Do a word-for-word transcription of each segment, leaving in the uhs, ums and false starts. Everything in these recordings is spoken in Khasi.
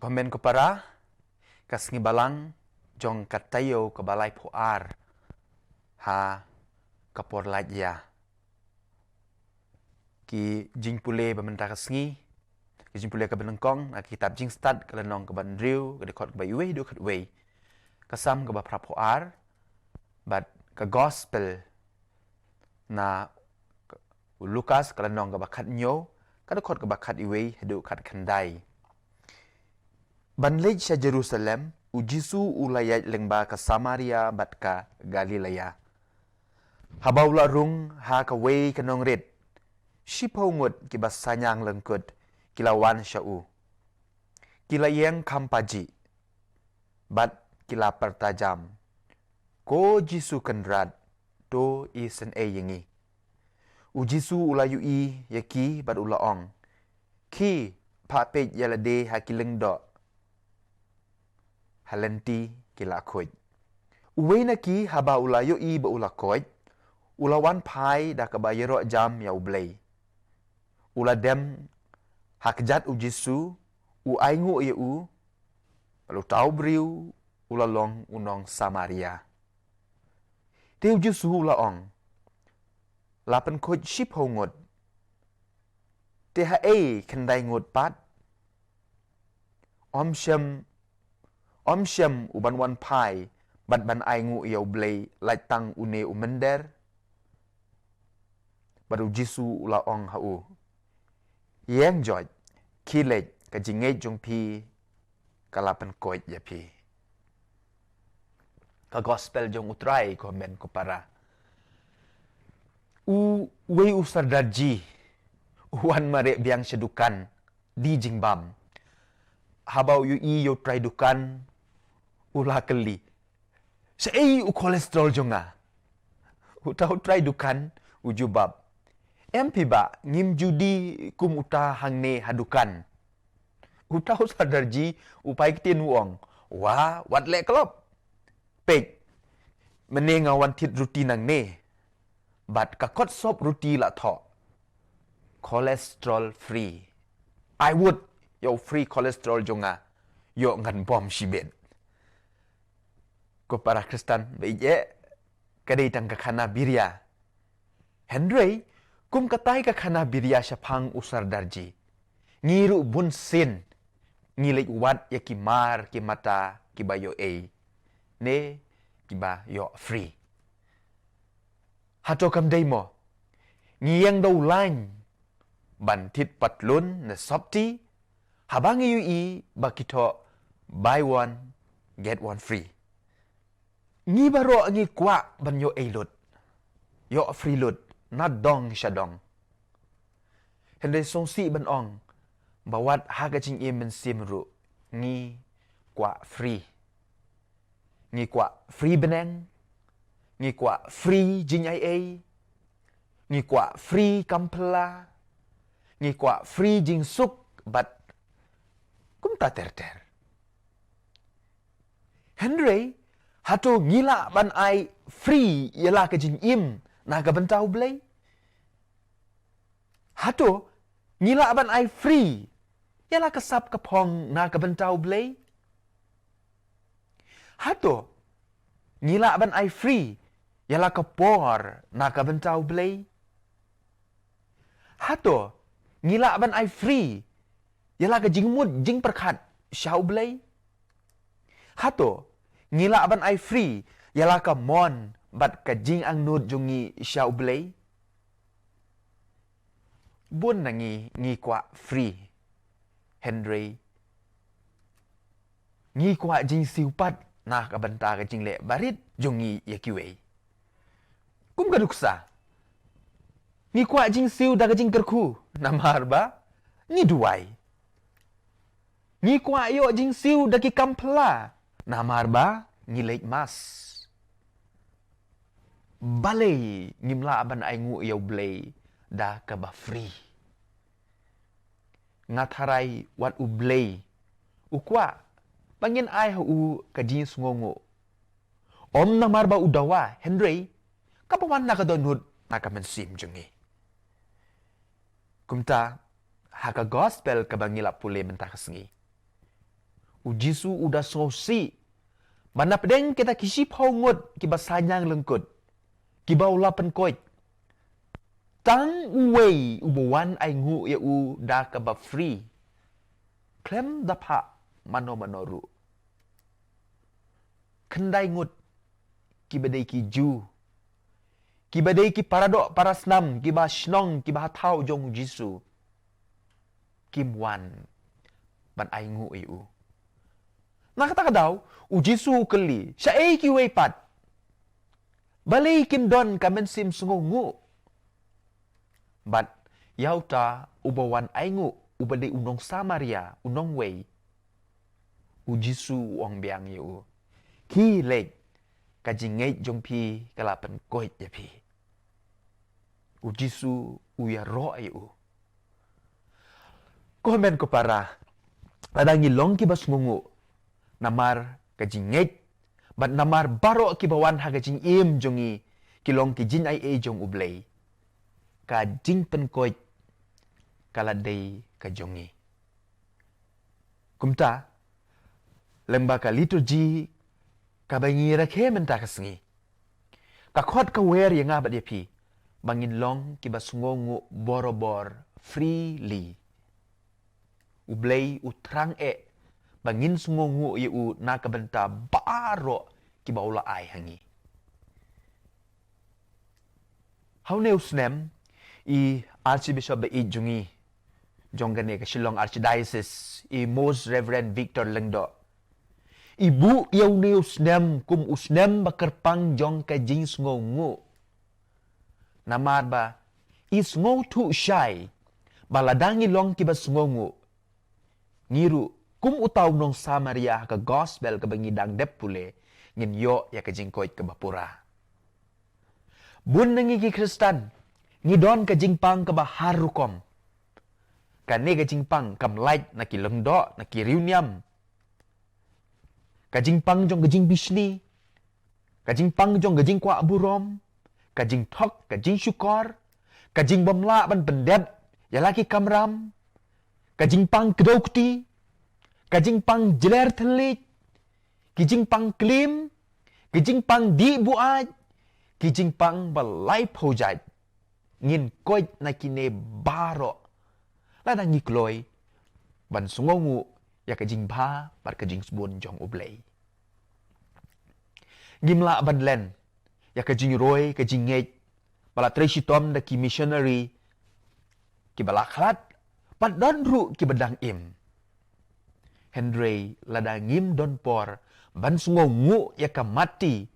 Amen ko para, ka sngi balang jong ka taïew kaba laiphew ar ha ka por lait ïa. Ki jingpule ba mynta ka sngi, ki jingpule kaba nyngkong na ka kitab Jingstad ka lynnong kaba hynriew, ka dkhot kaba wei haduh khatwei. Ka Salm kaba phraphew ar, bad ka Gospel na u Lukas ka lynnong kaba khathynñiew, ka dkhot kaba khatwei haduh khatkhyndai. Ban leit sha Jerusalem, u Jisu u la ïaid lyngba ka Samaria bad ka Galilea. Haba u la rung ha kawei ka nongrit, shiphew ngut kiba saniang lyngkut ki la wan sha u. Ki la ïeng kham pajih bad ki la pyrta jam, "Ko Jisu Kynrad, to isynei ïa ngi." U Jisu u la ïohi ïa ki bad u la ong, "Khie, phah peit ïa lade ha ki lyngdoh." Ha lynti ki la khuid. Uwei na ki, haba u la ïohi ba u la khuid, u la wan phai da kaba ïaroh jam ïa U Blei. U la dem ha kjat u Jisu, u ainguh ïa u, bad uta u briew u la long u nong Samaria. Te u Jisu u la ong, "La pynkhuid shiphew ngut, te haei khyndai ngut pat? Ym shym, ym shym u ban wan phai bad ban ainguh ïa U Blei lait tang une u mynder?" Bad u Jisu u la ong ha u, "Ïeng joit, khie leit, ka jingngeit jong phi ka la pynkhuid ïa phi." Ka Gospel jong U Trai, ko hynmen ko para. Uwei u Sardarji u wan mareh biang sha dukan die jingbam. Haba u ïohi ïa u trai dukan, u la kylli, "Shaei u cholesterol jong nga?" Uta u trai dukan u jubab, "Em phi bah, ngim ju die kum uta hangne ha dukan." Uta u Sardarji u phai ktien u ong, "Wa, wat leh klop. Peit, mynne nga wan thied ruti nangne, bad ka kot sop ruti la thoh, cholesterol free. Ai wut ïa u free cholesterol jong nga, ïoh ngan bom shibit." Ko para Khristan ba ïeit, ka dei tang ka khana biria. Hynrei kum katai ka khana biria shaphang u Sardarji, ngi ruh bunsien ngi leit wad ïa ki mar ki mata kiba ïoh ei, ne kiba ïoh free. Hato kam dei mo, ngi ïeng da u lain ban thied patlun ne sopti, haba ngi ïohi ba ki thoh buy one, get one free? Ngi baroh ngi kwah ban ïoh ei lut, ïoh free lut, na dong sha dong. Hynrei sngewsih ban ong ba wat ha ka jingim mynsiem ruh ngi kwah free. Ngi kwah free bneng, ngi kwah free jingaiei, ngi kwah free kam phylla, ngi kwah free jingsuk bad kumta ter ter. Hynrei hato ngi lah ban ai free ïa la ka jingim na ka bynta U Blei? Hato ngi lah ban ai free ïa la ka sap ka phong na ka bynta U Blei? Hato ngi lah ban ai free ïa la ka por na ka bynta U Blei? Hato ngi lah ban ai free ïa la ka jingmut jingpyrkhat sha U Blei? Hato ngi lah ban ai free ïa la ka mon bad ka jingangnud jong ngi sha U Blei? Bun na ngi ngi kwah free, hynrei ngi kwah jingsiew pat na ka bynta ka jingleh barit jong ngi ïa kiwei. Kum ka nuksa, ngi kwah jingsiew da ka jingkyrkhu namar ba ngi duwai. Ngi kwah ïoh jingsiew da ki kam phylla namar ba ngi leit mass. Balei ngim lah ban ainguh ïa U Blei da kaba free? Nga tharai wat U Blei u kwah ba ngin ai ha u ka jingsngewnguh. Ym namar ba u dawa, hynrei kaba wan na ka dohnud na ka mynsiem jong ngi. Kumta, ha ka gospel kaba ngi la pule mynta ka sngi, U Jisu u da sngewsih ba na pdeng kita ki shiphew ngut kiba saiñang lyngkut, kiba u la pynkoit, tang uwei uba wan ainguh ïa u da kaba free, khlem da phah mano mano ruh. Khyndai ngut kiba dei ki Jiw, kiba dei ki paradoh parasnam, kiba shnong, kiba ha thaw jong u Jisu, kim wan ban ainguh ïa u. Na kata ka daw, u Jisu u kylli, shaei kiwei pat? Balei kim don ka mynsiem sngewnguh? Bad ïa uta uba wan ainguh, uba dei u nong Samaria, u nongwei, u Jisu u ong biang ïa u, khie leit, ka jingngeit jong phi ka la pynkoit ïa phi. U Jisu u ïaroh ïa u. Ko hynmen ko para, lada ngi long kiba sngewnguh namar ka jingngeit, bad namar baroh kiba wan ha ka jingim jong ngi ki long ki jingaiei jong U Blei, ka jingpynkoit ka la dei ka jong ngi. Kumta, lyngba ka liturgi kaba ngi rakhe mynta ka sngi, ka khot ka wer ïa nga bad ïa phi ba ngin long kiba sngewnguh borabor, freely. U Blei u thrang eh ba ngin sngewnguh ïa u na ka bynta baroh kiba u la ai ha ngi. Ha une u snem, i Archbishop ba ïeit jong ngi jong kane ka Shillong Archdiocese, i Most Reverend Victor Lyngdoh, i buh ïa une u snem kum u snem ba kyrpang jong ka jingsngewnguh. Namar ba i sngewthuh shai ba lada ngi long kiba sngewnguh, ngi ruh kum uta u nong Samaria ha ka gospel kaba ngi dang dep pule, ngin ïoh ïa ka jingkoit kaba pura. Bun na ngi ki Khristan ngi don ka jingpang kaba har rukom. Kane ka jingpang kam lait na ki lyngdoh, na ki riewniam. Ka jingpang jong ka jingbishni, ka jingpang jong ka jingkwah burom, ka jingthok, ka jingshukor, ka jingbym lah ban pyndep ïa la ki kamram, ka jingpang kdew kti, ka jingpang jler thylliej, ki jingpang klim, ki jingpang dih buaid, ki jingpang ba laiphew jait. Ngin koit na kine baroh lada ngi kloi ban sngewnguh ïa ka jingbha bad ka jingsbun jong U Blei. Ngim lah ban len ïa ka jingroi, ka jingngeit ba la trei shitom da ki missionary kiba la khlad, bad don ruh kiba dang im. Hynrei lada ngim don por ban sngewnguh ïa ka matti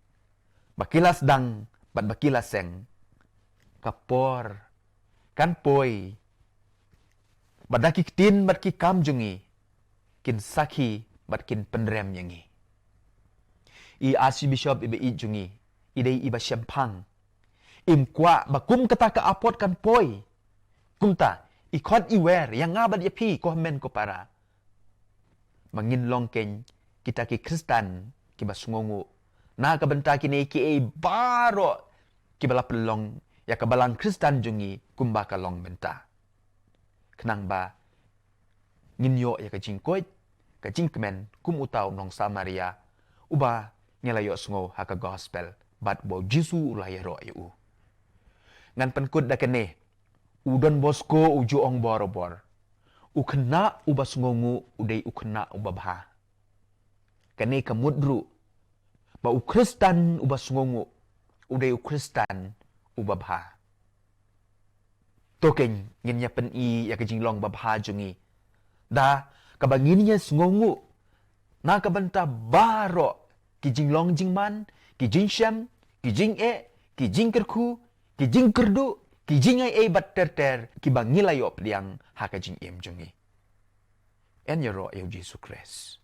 ba ki la sdang bad ba ki la seng, ka por kan poi ba da ki ktien bad ki kam jong ngi kin sakhi bad kin pynrem ïa ngi. I Archbishop iba ïeit jong ngi i dei iba shemphang. Im kwah ba kum kata ka apot kan poi. Kumta, i khot i wer ïa nga bad ïa phi, ko hynmen ko para, ba ngin long kein kita ki Khristan kiba sngewnguh na ka bynta kine kiei baroh kiba la pynlong ïa ka balang Khristan jong ngi kumba ka long mynta. Khnang ba ngin ïoh ïa ka jingkoit, ka jingkmen kum uta u nong Samaria uba ngi la ïohsngew ha ka gospel bad ba u Jisu u la ïaroh ïa u. Ngan pynkut da kane, u Don Bosco u ju ong borabor, u khynnah uba sngewnguh u dei u khynnah uba bha. Kane ka mut ruh ba u Khristan uba sngewnguh u dei u Khristan uba bha. To kein ngin ïa pyni ïa ka jinglong babha jong ngi da kaba ngin ïa sngewnguh na ka bynta baroh ki jinglong jingman, ki jingshem, ki jingeh, ki jingkyrkhu, ki jingkyrduh, ki jingaiei bad ter ter kiba ngi la ïoh pdiang ha ka jingim jong ngi. Yn ïaroh ïa u Jisu Khrist.